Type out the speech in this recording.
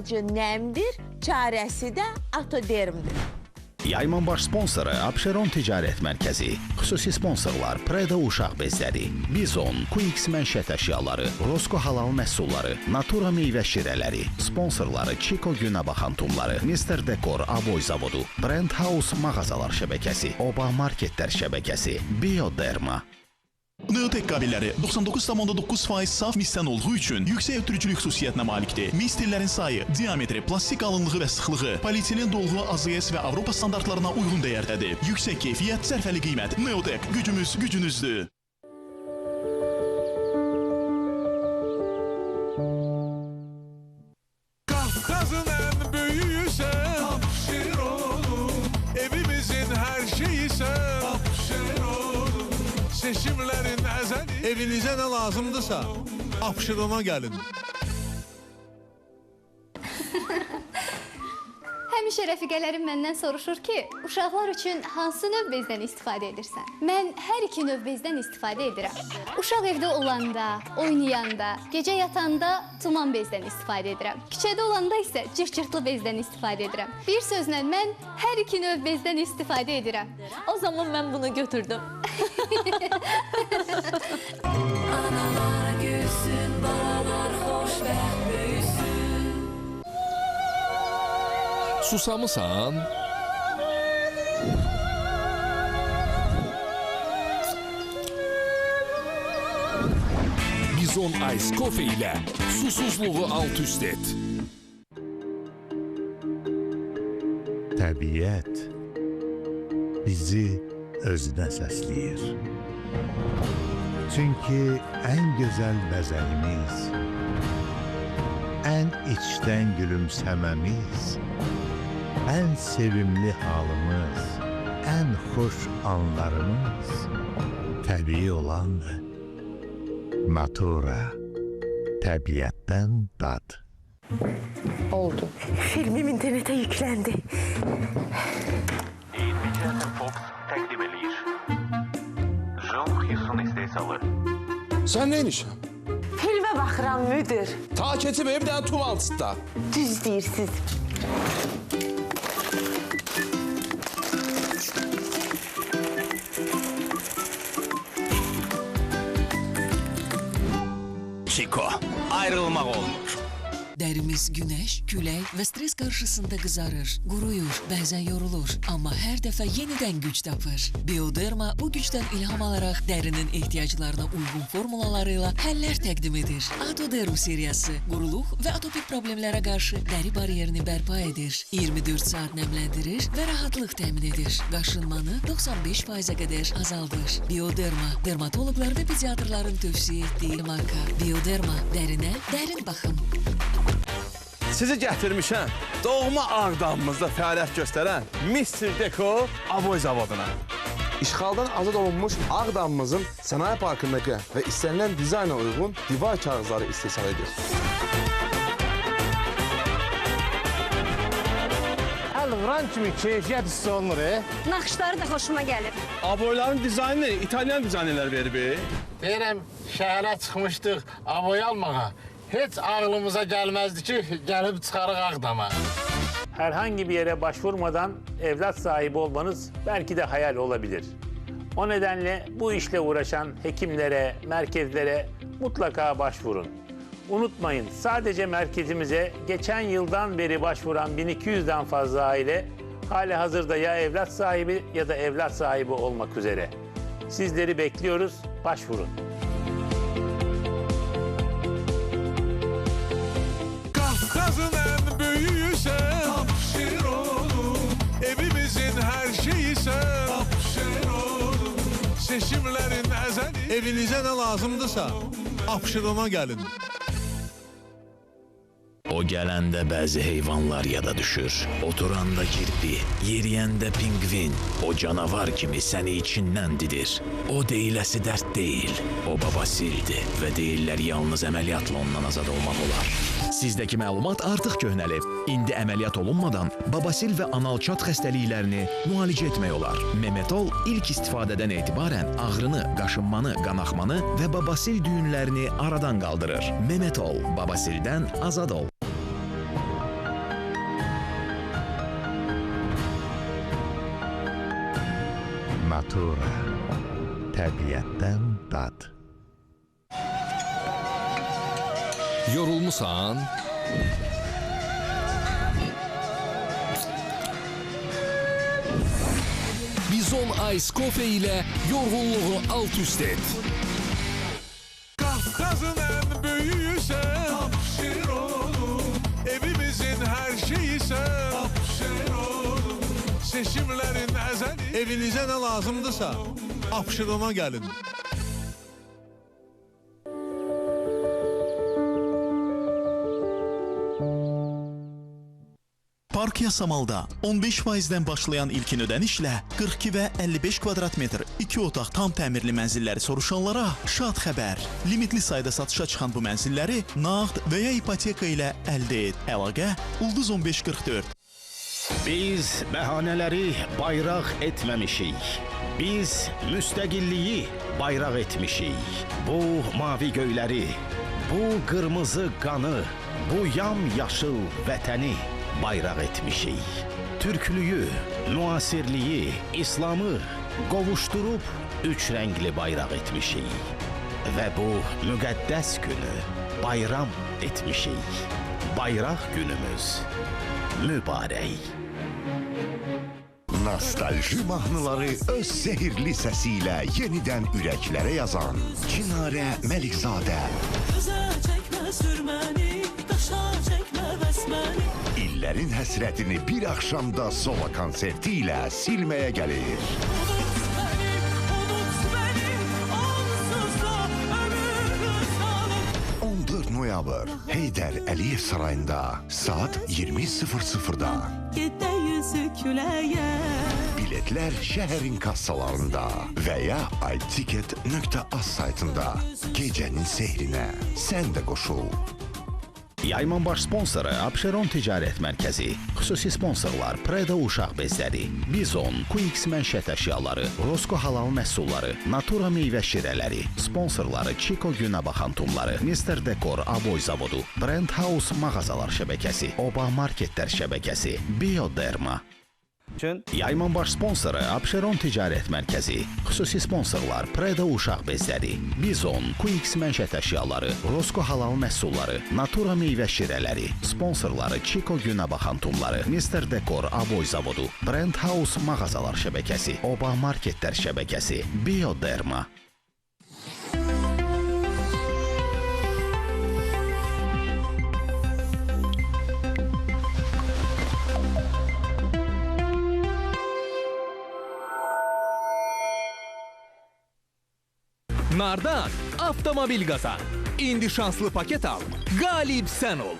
Nəmdir, çarəsi də Atodermdir. Yayımın baş sponsoru Abşeron Ticarət Mərkəzi, xüsusi sponsorlar Preda uşaq bezləri, Bizon, QX məişət əşyaları, Rosko halal məhsulları, Natura meyvə şirələri, sponsorları Chico günəbaxan tumları, Mr. Decor Aboy zavodu, Brand House mağazalar şəbəkəsi, Oba marketlər şəbəkəsi, Bioderma. Neotek kabelləri 99,9% saf misdən olduğu üçün yüksək ötürücülük xüsusiyyətinə malikdir. Mis tellərin sayı, diametri, plastik qalınlığı və sıxlığı, polietilen dolğu AZS və Avropa standartlarına uyğun dəyərdədir. Yüksək keyfiyyət, sərfəli qiymət. Neotek, gücümüz gücünüzdür. Qafqazın ən böyüyü sən, Abşeronum. Evimizin hər şeyi sən, Abşeronum. Seçimlərin əzəli. Evinizə nə lazımdırsa, Abşerona gəlin. Həmişə rəfiqələrim məndən soruşur ki, uşaqlar üçün hansı növ bezdən istifadə edirsən? Mən hər iki növ bezdən istifadə edirəm. Uşaq evdə olanda, oynayanda, gecə yatanda tuman bezdən istifadə edirəm. Küçədə olanda isə cırt-cırtlı bezdən istifadə edirəm. Bir sözlə mən hər iki növ bezdən istifadə edirəm. O zaman mən bunu götürdüm. Analar gülsün, balalar xoşbəxt böyüsün. Susamısan? Bizon Ice Coffee ile susuzluğu alt üst et. Təbiət bizi özünə səsləyir. Çünki ən gözəl bəzəyimiz, ən içdən gülümsəməmiz, ən sevimli halımız, ən xoş anlarımız təbii olandır. Natura, təbiətdən dad. Oldu. Filmim internete yüklendi. Fox təqdim eləyir. Jean Hilson istehsalı. Sən neymişsən? Filmə baxıram müdür. Ta keçib bir dənə tum altıda. Düz deyirsiz. Chico, ayrılmaq olmur. Dərimiz günəş, külək və stres qarşısında qızarır, quruyur, bəzən yorulur, amma hər dəfə yenidən güc tapır. Bioderma bu gücdən ilham alaraq dərinin ehtiyaclarına uyğun formulaları ilə həllər təqdim edir. Atoderm seriyası quruluq və atopik problemlərə qarşı dəri baryerini bərpa edir. 24 saat nəmləndirir və rahatlıq təmin edir. Qaşınmanı 95%-ə qədər azaldır. Bioderma, dermatoloqlar və pediatrların tövsiyə etdiyi marka. Bioderma, dərinə dərin baxım. Sizi gətirmişəm doğma Ağdamımızda fəaliyyət göstərən Mr. Deco Aboy zavoduna. İşğaldan azad olunmuş Ağdamımızın sənaye parkındakı və istənilən dizayna uyğun divar kağızları istehsal edir. Əl vuran kimi keyfiyyət hiss olunur. Naxışları da xoşuma gəlir. Aboyların dizaynını İtalyan dizaynerlər verib. Deyirəm, şəhərə çıxmışdıq aboy almağa. Heç ağlımıza gəlməzdi ki, gəlib çıxarıq Ağdama. Herhangi bir yere başvurmadan evlat sahibi olmanız belki de hayal olabilir. O nedenle bu işle uğraşan hekimlere, merkezlere mutlaka başvurun. Unutmayın, sadece merkezimize geçen yıldan beri başvuran 1200'den fazla aile hali hazırda ya evlat sahibi ya da evlat sahibi olmak üzere. Sizleri bekliyoruz, başvurun. Qafqazın ən böyüyü sən, Abşeronum. Evimizin hər şeyi sən, Abşeronum. Seçimlərin əzəli. Evinizə nə lazımdırsa, Abşerona gəlin. O gələndə bəzi heyvanlar yada düşür. Oturanda kirpi, yeriyəndə pingvin. O canavar kimi səni içindən didir. O deyiləsi dərd deyil. O babasildir və deyirlər yalnız əməliyyatla ondan azad olmaq olar. Sizdəki məlumat artıq köhnəlib. İndi əməliyyat olunmadan babasil və anal çat xəstəliklərini müalicə etmək olar. Memetol ilk istifadədən etibarən ağrını, qaşınmanı, qanaxmanı və babasil düyünlərini aradan qaldırır. Memetol, babasildən azad ol. Natura. Təbiətdən dad. Yorulmusan? Bizon Ice Coffee ile yorğunluğu alt üst et. Qafqazın ən böyüyü sən, Abşeronum. Evimizin hər şeyi sən, Abşeronum. Seçimlərin əzəli. Evinizə nə lazımdırsa, Abşerona gəlin. Park Yasamalda 15%-dən başlayan ilkin ödənişlə 42 və 55 kvadrat metr 2 otaq tam təmirli mənzilləri soruşanlara şad xəbər. Limitli sayda satışa çıxan bu mənzilləri nağd və ya ipoteka ilə əldə et. Əlaqə Ulduz 1544. Biz bəhanələri bayraq etməmişik. Biz müstəqilliyi bayraq etmişik. Bu mavi göyləri, bu qırmızı qanı, bu yam-yaşıl vətəni bayraq etmişik. Türklüyü, müasirliyi, İslamı qovuşdurub üç rəngli bayraq etmişik. Və bu müqəddəs günü bayram etmişik. Bayraq günümüz mübarək. Nostalji mahnıları öz sehirli səsiylə yenidən ürəklərə yazan Çinarə Məlikzadə. Gözə çəkmə sürməni, daşa çəkmə bəsməni. İllərin həsrətini bir axşamda solo konserti ilə silməyə gəlir. Unut beni, unut beni, onsuz da ömür kısalır. 14 noyabr Heydər Əliyev Sarayında saat 20:00-da. Gedə yüzü küləyə. Biletlər şəhərin kassalarında və ya iticket.az saytında. Gecənin sehrinə sən də qoşul. Yayımın baş sponsoru Abşeron Ticarət Mərkəzi. Xüsusi sponsorlar Preda uşaq bezləri, Bizon, QX məişət əşyaları, Rosko halal məhsulları, Natura meyvə şirələri, sponsorları Chico günəbaxan tumları, Mr. Dekor Aboy zavodu, Brand House mağazalar şəbəkəsi, Oba marketlər şəbəkəsi, Bioderma. Yayımın baş sponsoru Abşeron Ticarət Mərkəzi. Xüsusi sponsorlar Preda uşaq bezləri, Bizon, QX məişət əşyaları, Rosko halal məhsulları, Natura meyvə şirələri, sponsorları Chico günəbaxan tumları, Mr. Dekor Aboy zavodu, Brand House mağazalar şəbəkəsi, Oba marketlər şəbəkəsi, Bioderma. Nardan avtomobil qazan. İndi şanslı paket al, qalib sən ol.